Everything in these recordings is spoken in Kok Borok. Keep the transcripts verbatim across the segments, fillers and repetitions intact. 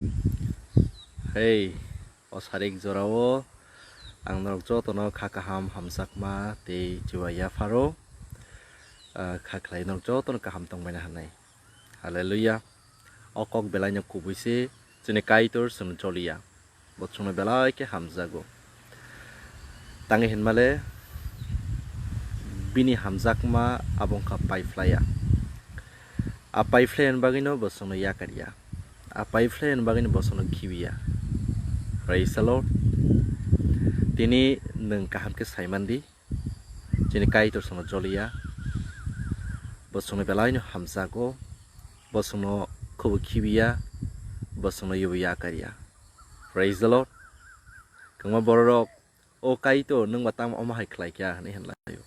Hei, o sarik jorao ang norok jotono kha kaham hamjakma tei chuba yapharo, ah, kha khlai norok jotono kaham tongbaina hwnwi. Hallelujah. O kok belaino kubui se chini Kaitor chwng joliya. Bo chwngno belai khe hamjago. Tangwi hinmale bini hamjakma abo wngkha paiphlaiya. A paiphlaiya ni bagwino bo chwngno yakarya. A paiphlaiya ni bagwino bo chwngno khibiya. Praise the Lord. Tini nwng kaham khe saimandi. Chini Kaitor chwngno joliya. Bo chwngno belaino hamjago. Bo chwngno khubu khibiya. Bo chwngno yobo yakarya. Praise the Lord. Kwbangma bororok, "O Kaitor, nwng ba tamo omo hai khlai kha?" hwnwi hwnlaio.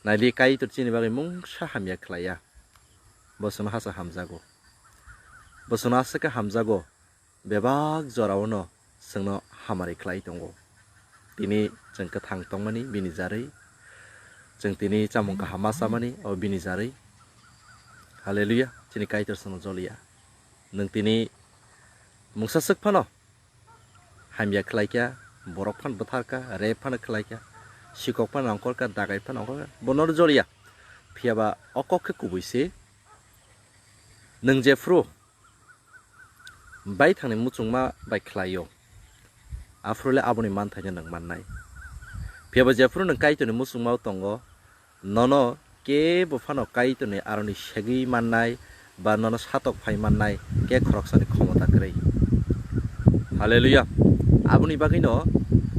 Naidi, Kaitor chini bagwi mungsa hamya khlaiya. Bo chwngno hasa hamjago. Bo chwngno aswk khe hamjago. Bebak jorao no chwngno hamari khlai tongo. Tini chwng kwthang tongmani bini jarwi, chwng tini chamung kaham ma chamani o bini jarwi. Hallelujah, chini Kaitor chwngno joliya. Nwng tini mungsa swk phano hamya khlai kha, borok phano bwthar kha, rape phano khlai kha, sikok phano nongkhor kha, dagai phano nongkhor kha, bono joliya. Phiya ba o kok khe kubui se, nwng jephru baithangni muchungma bai khlaio, aphuru le aboni manthaino nwng mannai. Phiya ba jephru nwng Kaitorni muchungmao tongo, nono kebo phano Kaitorni aroni segwi mannai ba nono satok phai mannai khe khoroksani khomota kwrwi. Hallelujah. Aboni bagwino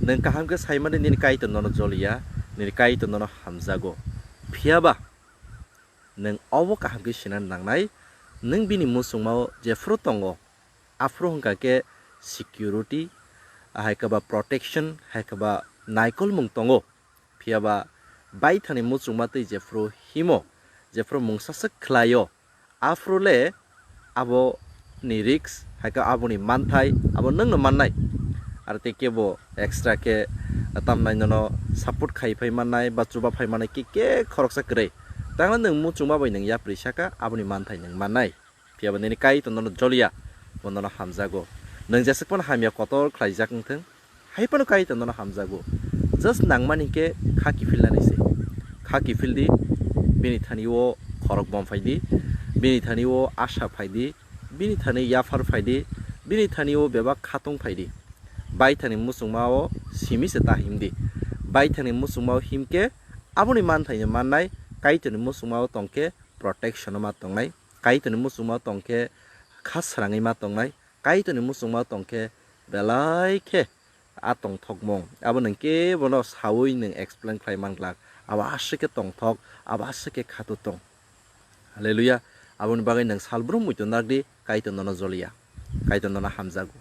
nwng kaham khe sai mani nini Kaitor nono joliya, nini Kaitor nono hamjago. Phiya ba nwng obo kaham khe sina nangnai, nwng bini muchungmao jephru tongo, aphuru hwnkha khe security, hai khe ba protection, hai khe ba naikolmung tongo. Phiya ba baithangni muchungma twi jephru himo, jephru mungsa swk khlaio, aphuru le abo ni risk, hai khe aboni manthai, abo nwngno mannai. Aro tei kebo extra khe tamnai nono support khai phai mannai ba chuba phai mannai khe, khe khoroksa kwrwi. Tangla nwng muchungma bai nwng yapri saka, aboni manthai nwng mannai. Phiya ba nini Kaitor nono joliya, bo nono hamjago. Nwng jeswk phano hamya kotor khlaijak wngthung, hai phano Kaitor nono hamjago. Just nangmani khe kha kiphilnani se. Kha kiphil di, bini thani o khorok bom phai di, bini thani o asa phai di, bini thani yaphar phai di, bini thani o bebak khatung phai di. Baithangni muchungma o simi se ta him di. Baithangni muchungma o him khe aboni manthaino mannai, Kaitorni muchungma o tong khe protection o ma tongnai, Kaitorni muchungma o tong khe kha srangwi ma tongnai, Kaitorni muchungma o tong khe belai khe a tongthokmung. Abo nwng kebono saui nwng explain khlai man glak. Abo aswk khe tongthok, abo aswk khe khatutong. Hallelujah. Aboni bagwi nwng salbrum muitu nak di, Kaitor nono joliya. Kaitor nono hamjago.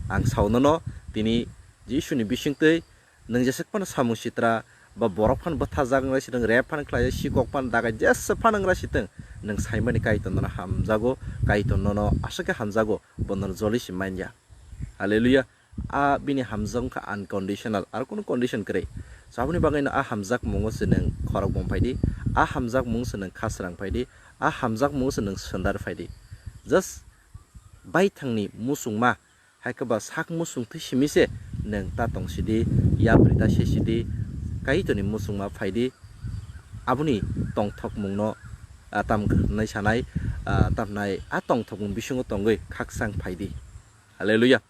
Ang sao nono tini Jisuni bisingtwi nwng jeswk phano samung sitra ba borok phano bwthajak wngrai sitwng, rep phano khlai, sikok phano dagai, jeswk phano wngrai sitwng, nwng saimani Kaitor nono hamjago, Kaitor nono aswk khe hamjago, bo nono joli se manya. Hallelujah. A bini hamjak wngkha unconditional, aro kunu condition kwrwi. So aboni bagwi no a hamjakmungo se nwng khorok bom phai di, a hamjakmung se nwng kha srang phai di, a hamjakmungo se nwng swndar phai di. Just baithangni muchungma, hai khe ba sak muchung twi simi se nwng ta tong sidi, yapri ta se sidi, Kaitorni muchungma phai di. Aboni tongthokmungno, ah, tam hwnwi sanai, ah, tamhnai a tongthokmung bisingo tongwi khakchang phai di. Hallelujah.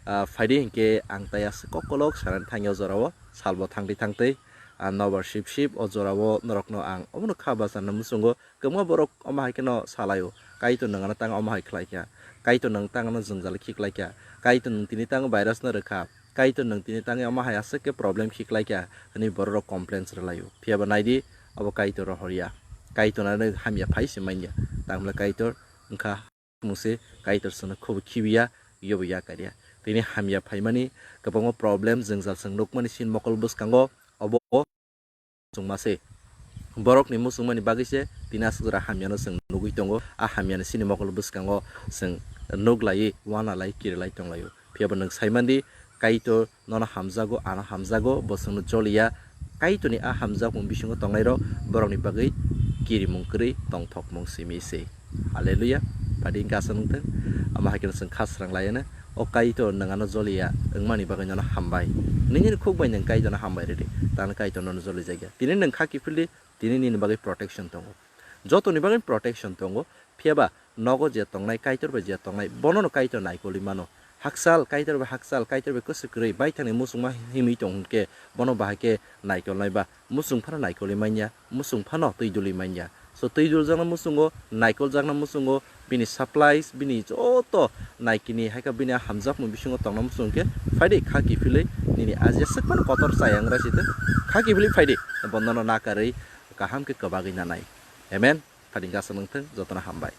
Ah, phai di hinkhe ang tai aswk kokolok sanani thangya o jorao, salbo thangdi thangtwi, ah, nobar sip sip o jorao norokno ang obono kha bacharna muchungo. Kwbangma borok omo hai kheno salaio, "Kaitor nwng ano tang omo hai khlai kha, Kaitor nwng tang ano jwngjal khiklai kha, Kaitor nwng tini tang virus no rwkha, Kaitor nwng tini tang omo hai aswk khe problem khiklai kha," hwnwi bororok complaints rwlaio. Phiya ba nai di, abo Kaitor rohorya, Kaitor ano hamya phai se manya, tang hwnle Kaitor wngkha mungse, Kaitor chwngno khubu khibiya, yobo yakarya. Tini hamya phaimani kwbangma problem, jwngjal chwng nukmani chini mokol bwskango, obo muchungma se. Borokni muchungmani bagwi se tini aswk jora hamyano chwng nugwi tongo. A hamyani chini mokol bwskango chwng nuklaiwi, wanalai, kirilai tonglaio. Phiya bo nwng saimandi, Kaitor nono hamjago, ano hamjago, bo chwngno joliya. Kaitorni a hamjakmung bisingo tongnairok borokni bagwi kirimung kwrwi tongthokmung simi se. Hallelujah. Phadi hwnkhe aswk wngthwng, amo hai kheno chwng kha srang laiya no, o Kaitor nwng ano joliya wngmani bagwi nono hambai. Nini khuk bai nwng Kaitor no hambai rwdi, tano Kaitor nono jolijakya. Tini nwng kha kiphildi, tini nini bagwi protection tongo. Jotoni bagwi protection tongo, phiyaba nogo je tongnai, Kaitor bai je tongnai, bonono Kaitor naikolwi mano. Hakchal, Kaitor bai hakchal, Kaitor bai kwswk kwrwi baithangni muchungma himwi tong hwnkhe, bono bahai khe naikolnai ba muchung phano naikolwi manya, muchung phano twi dulwi manya. So twi duljakna muchungo, naikoljakna muchungo, bini supplies, bini joto naikini hai khe bini hamjakmung bisingo tongna muchung khe phaidi kha kiphilwi nini aji aswk phano kotor chayang rasi tei kha kiphilwi phaidi bonono nakarwi kaham khe kwbagwi nanai. Amen. Phadi hwnkhe aswk wngthwng, jotono hambai.